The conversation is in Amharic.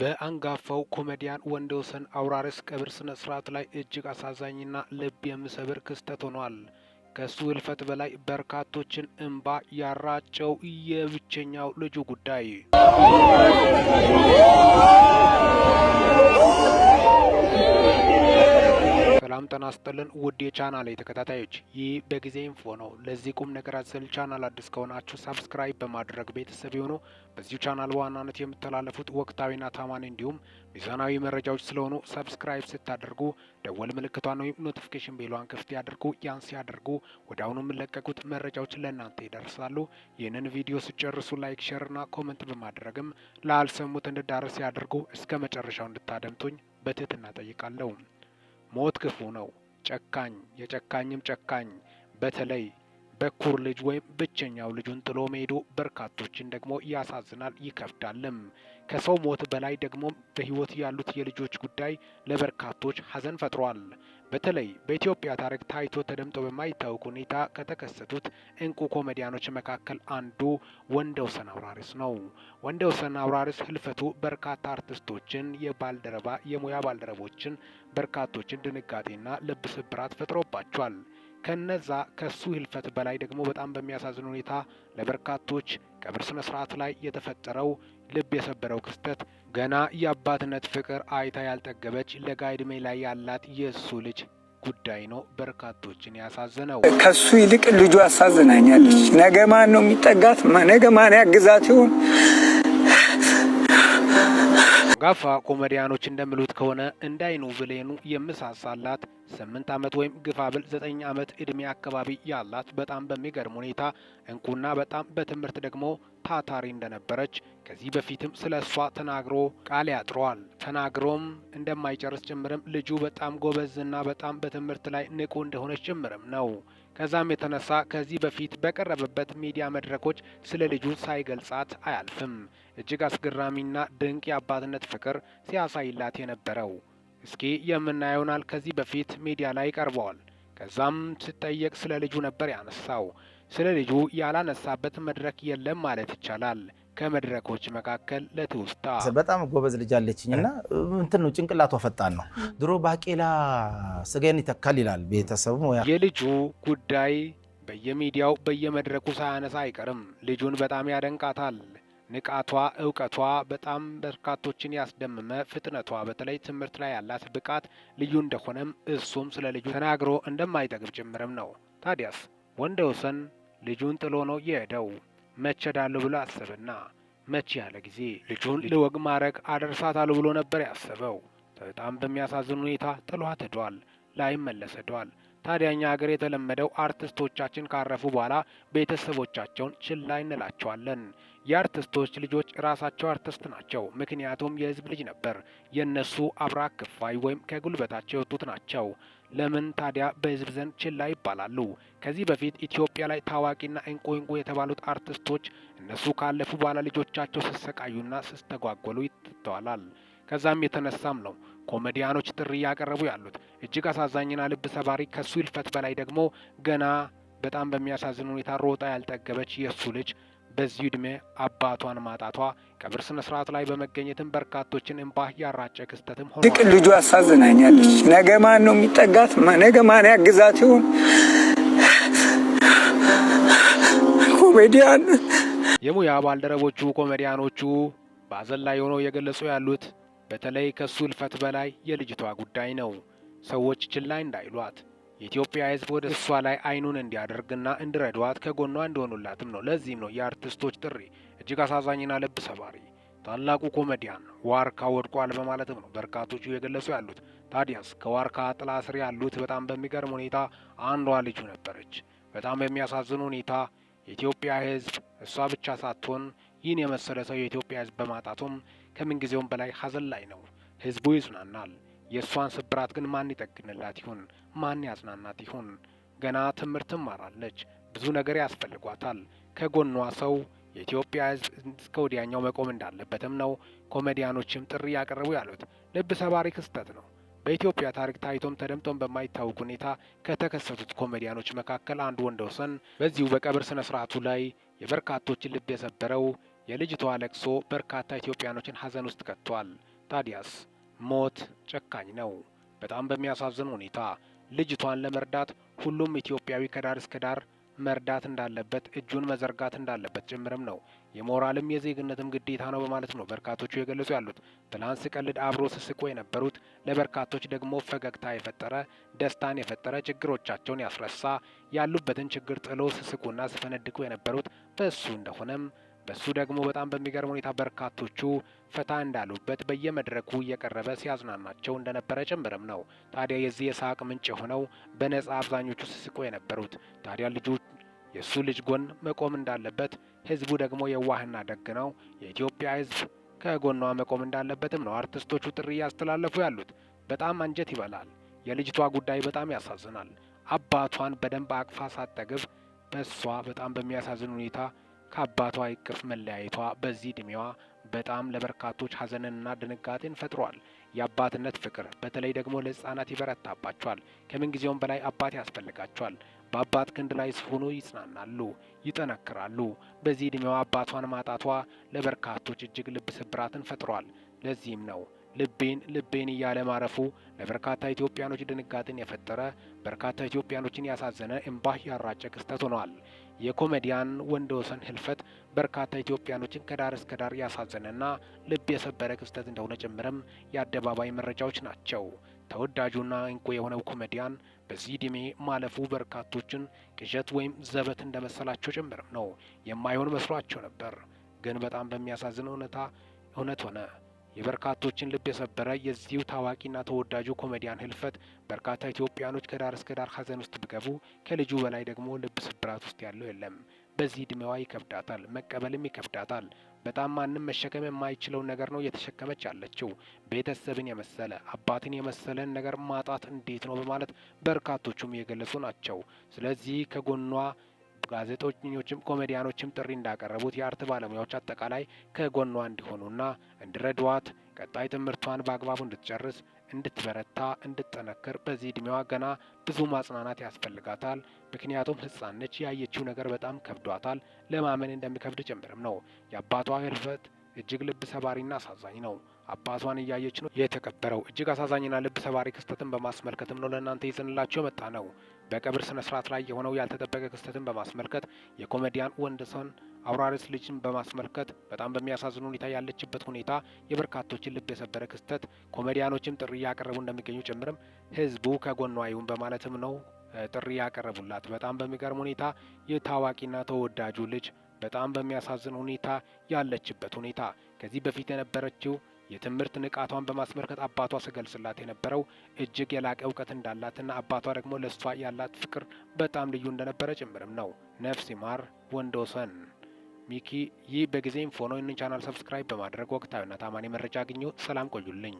በአንጋፋው ኮሜዲያን ወንድወሰን አውራሪስ ቀብር ስነ ስርዓት ላይ እጅግ አሳዛኝና ልብ የሚሰብር ክስተት ሆኗል። ከሱ ህልፈት በላይ በርካቶችን እንባ ያራጨው የብቸኛው ልጁ ጉዳይ። ሰላም ጤና ይስጥልን ውድ የቻናሌ ተከታታዮች፣ ይህ በጊዜ ኢንፎ ነው። ለዚህ ቁም ነገር አዘል ቻናል አዲስ ከሆናችሁ subscribe በማድረግ ቤተሰብ የሆኑ በዚሁ ቻናል በዋናነት የሚተላለፉት ወቅታዊና ታማኝ እንዲሁም ሚዛናዊ መረጃዎች ስለሆኑ subscribe ስታደርጉ ደወል ምልክቷን ወይም notification bell ኧን ክፍት ያድርጉ። ያን ሲያደርጉ ወደ አሁኑ የሚለቀቁት መረጃዎች ለእናንተ ይደርሳሉ። ይህንን ቪዲዮ ሲጨርሱ like፣ share ና comment በማድረግም ላልሰሙት እንዲዳረስ ያድርጉ። እስከ መጨረሻው እንድታደምጡኝ በትህትና ጠይቃለሁ። ሞት ክፉ ነው፣ ጨካኝ፣ የጨካኝም ጨካኝ። በተለይ በኩር ልጅ ወይም ብቸኛው ልጁን ጥሎ መሄዱ በርካቶችን ደግሞ ያሳዝናል፣ ይከብዳልም። ከሰው ሞት በላይ ደግሞ በሕይወት ያሉት የልጆች ጉዳይ ለበርካቶች ሐዘን ፈጥሯል። በተለይ በኢትዮጵያ ታሪክ ታይቶ ተደምጦ በማይታወቅ ሁኔታ ከተከሰቱት እንቁ ኮሜዲያኖች መካከል አንዱ ወንድወሰን አውራሪስ ነው። ወንድወሰን አውራሪስ ህልፈቱ በርካታ አርቲስቶችን፣ የባልደረባ የሙያ ባልደረቦችን በርካቶችን ድንጋጤና ልብ ስብራት ፈጥሮባቸዋል። ከነዛ ከሱ ህልፈት በላይ ደግሞ በጣም በሚያሳዝን ሁኔታ ለበርካቶች ቀብር ስነ ስርዓት ላይ የተፈጠረው ልብ የሰበረው ክስተት ገና የአባትነት ፍቅር አይታ ያልጠገበች ለጋ ዕድሜ ላይ ያላት የእሱ ልጅ ጉዳይ ነው በርካቶችን ያሳዘነው። ከሱ ይልቅ ልጁ አሳዝናኛለች። ነገ ማን ነው የሚጠጋት? ነገ ማን ያግዛት ይሆን? አንጋፋ ኮሜዲያኖች እንደሚሉት ከሆነ እንደ አይኑ ብሌኑ የምሳሳላት 8 ዓመት ወይም ግፋብል 9 ዓመት እድሜ አካባቢ ያላት በጣም በሚገርም ሁኔታ እንቁና በጣም በትምህርት ደግሞ ታታሪ እንደነበረች ከዚህ በፊትም ስለ እሷ ተናግሮ ቃል ያጥረዋል። ተናግሮም እንደማይጨርስ ጭምርም ልጁ በጣም ጎበዝና በጣም በትምህርት ላይ ንቁ እንደሆነች ጭምርም ነው። ከዛም የተነሳ ከዚህ በፊት በቀረበበት ሚዲያ መድረኮች ስለ ልጁ ሳይገልጻት አያልፍም። እጅግ አስገራሚና ድንቅ የአባትነት ፍቅር ሲያሳይላት የነበረው እስኪ የምናየውናል። ከዚህ በፊት ሚዲያ ላይ ቀርበዋል። ከዛም ሲጠየቅ ስለ ልጁ ነበር ያነሳው። ስለ ልጁ ያላነሳበት መድረክ የለም ማለት ይቻላል። ከመድረኮች መካከል ለትውስታ በጣም ጎበዝ ልጅ አለችኝ እና እንትን ነው ጭንቅላቷ ፈጣን ነው። ድሮ ባቄላ ስጋን ይተካል ይላል ቤተሰቡ። የልጁ ጉዳይ በየሚዲያው በየመድረኩ ሳያነሳ አይቀርም። ልጁን በጣም ያደንቃታል። ንቃቷ፣ እውቀቷ በጣም በርካቶችን ያስደመመ ፍጥነቷ፣ በተለይ ትምህርት ላይ ያላት ብቃት ልዩ እንደሆነም እሱም ስለ ልጁ ተናግሮ እንደማይጠግብ ጭምርም ነው። ታዲያስ ወንድወሰን ልጁን ጥሎ ነው የሄደው። መቼ ዳለሁ ብሎ አሰበና መቼ ያለ ጊዜ ልጁን ለወግ ማዕረግ አደርሳታለሁ ብሎ ነበር ያሰበው። በጣም በሚያሳዝን ሁኔታ ጥሏት ሄዷል። ላይመለስ ሄዷል። ታዲያ እኛ ሀገር የተለመደው አርቲስቶቻችን ካረፉ በኋላ ቤተሰቦቻቸውን ችላ እንላቸዋለን። የአርቲስቶች ልጆች ራሳቸው አርቲስት ናቸው። ምክንያቱም የህዝብ ልጅ ነበር። የነሱ አብራክ ክፋይ ወይም ከጉልበታቸው የወጡት ናቸው። ለምን ታዲያ በህዝብ ዘንድ ችላ ይባላሉ? ከዚህ በፊት ኢትዮጵያ ላይ ታዋቂና እንቁ እንቁ የተባሉት አርቲስቶች እነሱ ካለፉ በኋላ ልጆቻቸው ሲሰቃዩና ሲስተጓጎሉ ይስተዋላል። ከዛም የተነሳም ነው ኮሜዲያኖች ጥሪ እያቀረቡ ያሉት። እጅግ አሳዛኝና ልብ ሰባሪ፣ ከሱ ህልፈት በላይ ደግሞ ገና በጣም በሚያሳዝን ሁኔታ ሮጣ ያልጠገበች የእሱ ልጅ በዚሁ ዕድሜ አባቷን ማጣቷ ቀብር ስነ ስርዓት ላይ በመገኘትም በርካቶችን እንባ ያራጨ ክስተትም ሆኗል። ይልቅ ልጁ አሳዝናኛለች። ነገ ማን ነው የሚጠጋት? ነገ ማን ያግዛት ይሆን? ኮሜዲያን የሙያ ባልደረቦቹ ኮሜዲያኖቹ በሀዘን ላይ ሆነው እየገለጹ ያሉት በተለይ ከሱ ህልፈት በላይ የልጅቷ ጉዳይ ነው። ሰዎች ችላ እንዳይሏት የኢትዮጵያ ሕዝብ ወደ እሷ ላይ አይኑን እንዲያደርግና እንዲረዷት ከጎኗ እንደሆኑላትም ነው። ለዚህም ነው የአርቲስቶች ጥሪ እጅግ አሳዛኝና ልብ ሰባሪ። ታላቁ ኮሜዲያን ዋርካ ወድቋል በማለትም ነው በርካቶቹ የገለጹ ያሉት። ታዲያስ ከዋርካ ጥላ ስር ያሉት በጣም በሚገርም ሁኔታ አንዷ ልጁ ነበረች። በጣም በሚያሳዝን ሁኔታ የኢትዮጵያ ሕዝብ እሷ ብቻ ሳትሆን ይህን የመሰለ ሰው የኢትዮጵያ ሕዝብ በማጣቱም ከምንጊዜውም በላይ ሀዘን ላይ ነው። ሕዝቡ ይጽናናል። የእሷን ስብራት ግን ማን ይጠግንላት ይሆን? ማን ያጽናናት ይሆን? ገና ትምህርት ትማራለች። ብዙ ነገር ያስፈልጓታል። ከጎኗ ሰው የኢትዮጵያ ሕዝብ እስከ ወዲያኛው መቆም እንዳለበትም ነው ኮሜዲያኖችም ጥሪ ያቀረቡ ያሉት። ልብ ሰባሪ ክስተት ነው። በኢትዮጵያ ታሪክ ታይቶም ተደምጦም በማይታወቅ ሁኔታ ከተከሰቱት ኮሜዲያኖች መካከል አንዱ ወንድወሰን በዚሁ በቀብር ስነ ስርዓቱ ላይ የበርካቶችን ልብ የሰበረው የልጅቷ ለቅሶ በርካታ ኢትዮጵያኖችን ሀዘን ውስጥ ከቷል። ታዲያስ ሞት ጨካኝ ነው። በጣም በሚያሳዝን ሁኔታ ልጅቷን ለመርዳት ሁሉም ኢትዮጵያዊ ከዳር እስከ ዳር መርዳት እንዳለበት እጁን መዘርጋት እንዳለበት ጭምርም ነው። የሞራልም የዜግነትም ግዴታ ነው በማለት ነው በርካቶቹ የገለጹ ያሉት። ትላንት ስቀልድ አብሮ ስስቆ የነበሩት ለበርካቶች ደግሞ ፈገግታ የፈጠረ፣ ደስታን የፈጠረ፣ ችግሮቻቸውን ያስረሳ፣ ያሉበትን ችግር ጥሎ ስስቁና ስፈነድቁ የነበሩት በሱ እንደሆነም በሱ ደግሞ በጣም በሚገርም ሁኔታ በርካቶቹ ፈታ እንዳሉበት በየመድረኩ እየቀረበ ሲያዝናናቸው እንደነበረ ጭምርም ነው። ታዲያ የዚህ የሳቅ ምንጭ የሆነው በነጻ አብዛኞቹ ሲስቁ የነበሩት ታዲያ ልጁ የእሱ ልጅ ጎን መቆም እንዳለበት፣ ህዝቡ ደግሞ የዋህና ደግ ነው። የኢትዮጵያ ህዝብ ከጎኗ መቆም እንዳለበትም ነው አርቲስቶቹ ጥሪ እያስተላለፉ ያሉት። በጣም አንጀት ይበላል። የልጅቷ ጉዳይ በጣም ያሳዝናል። አባቷን በደንብ አቅፋ ሳትጠግብ በሷ በጣም በሚያሳዝን ሁኔታ ከአባቷ እቅፍ መለያየቷ በዚህ እድሜዋ በጣም ለበርካቶች ሀዘንንና ድንጋጤን ፈጥሯል። የአባትነት ፍቅር በተለይ ደግሞ ለህፃናት ይበረታባቸዋል። ከምንጊዜውም በላይ አባት ያስፈልጋቸዋል። በአባት ክንድ ላይ ሲሆኑ ይጽናናሉ፣ ይጠነክራሉ። በዚህ እድሜዋ አባቷን ማጣቷ ለበርካቶች እጅግ ልብ ስብራትን ፈጥሯል። ለዚህም ነው ልቤን ልቤን እያለ ማረፉ ለበርካታ ኢትዮጵያኖች ድንጋጤን የፈጠረ፣ በርካታ ኢትዮጵያኖችን ያሳዘነ፣ እምባ ያራጨ ክስተት ሆኗል። የኮሜዲያን ወንድወሰን ህልፈት በርካታ ኢትዮጵያኖችን ከዳር እስከ ዳር ያሳዘነና ልብ የሰበረ ክስተት እንደሆነ ጭምርም የአደባባይ መረጃዎች ናቸው። ተወዳጁና እንቁ የሆነው ኮሜዲያን በዚህ ዕድሜ ማለፉ በርካቶችን ቅዠት ወይም ዘበት እንደመሰላቸው ጭምርም ነው። የማይሆን መስሏቸው ነበር፣ ግን በጣም በሚያሳዝን እውነታ እውነት ሆነ። የበርካቶችን ልብ የሰበረ የዚሁ ታዋቂና ተወዳጁ ኮሜዲያን ህልፈት በርካታ ኢትዮጵያኖች ከዳር እስከ ዳር ሀዘን ውስጥ ቢገቡ ከልጁ በላይ ደግሞ ልብ ስብራት ውስጥ ያለው የለም። በዚህ እድሜዋ ይከብዳታል፣ መቀበልም ይከብዳታል። በጣም ማንም መሸከም የማይችለውን ነገር ነው እየተሸከመች ያለችው። ቤተሰብን የመሰለ፣ አባትን የመሰለን ነገር ማጣት እንዴት ነው በማለት በርካቶቹም እየገለጹ ናቸው። ስለዚህ ከጎኗ ጋዜጠኞችም ኮሜዲያኖችም ጥሪ እንዳቀረቡት የ art ባለሙያዎች አጠቃላይ ከጎኗ እንዲሆኑና እንዲረዷት፣ ቀጣይ ትምህርቷን በአግባቡ እንድትጨርስ፣ እንድትበረታ፣ እንድትጠነክር፣ በዚህ እድሜዋ ገና ብዙ ማጽናናት ያስፈልጋታል። ምክንያቱም ሕፃን ነች። ያየችው ነገር በጣም ከብዷታል። ለማመን እንደሚከብድ ጭምርም ነው። የአባቷ ህልፈት እጅግ ልብ ሰባሪና አሳዛኝ ነው። አባቷን እያየች ነው የተቀበረው። እጅግ አሳዛኝና ልብ ሰባሪ ክስተትን በማስመልከትም ነው ለእናንተ ይዘንላችሁ የመጣ ነው። በቀብር ስነ ስርዓት ላይ የሆነው ያልተጠበቀ ክስተትን በማስመልከት፣ የኮሜዲያን ወንድወሰን አውራሪስ ልጅን በማስመልከት በጣም በሚያሳዝን ሁኔታ ያለችበት ሁኔታ የበርካቶችን ልብ የሰበረ ክስተት፣ ኮሜዲያኖችም ጥሪ እያቀረቡ እንደሚገኙ ጭምርም ህዝቡ ከጎኗ ይሁን በማለትም ነው ጥሪ ያቀረቡላት። በጣም በሚገርም ሁኔታ የታዋቂና ተወዳጁ ልጅ በጣም በሚያሳዝን ሁኔታ ያለችበት ሁኔታ፣ ከዚህ በፊት የነበረችው የትምህርት ንቃቷን በማስመልከት አባቷ ስገልጽላት የነበረው እጅግ የላቀ እውቀት እንዳላትና አባቷ ደግሞ ለእሷ ያላት ፍቅር በጣም ልዩ እንደነበረ ጭምርም ነው። ነፍስ ይማር ወንድወሰን ሚኪ። ይህ በጊዜ ኢንፎ ነው። ይህንን ቻናል subscribe በማድረግ ወቅታዊና ታማኒ መረጃ አግኙ። ሰላም ቆዩልኝ።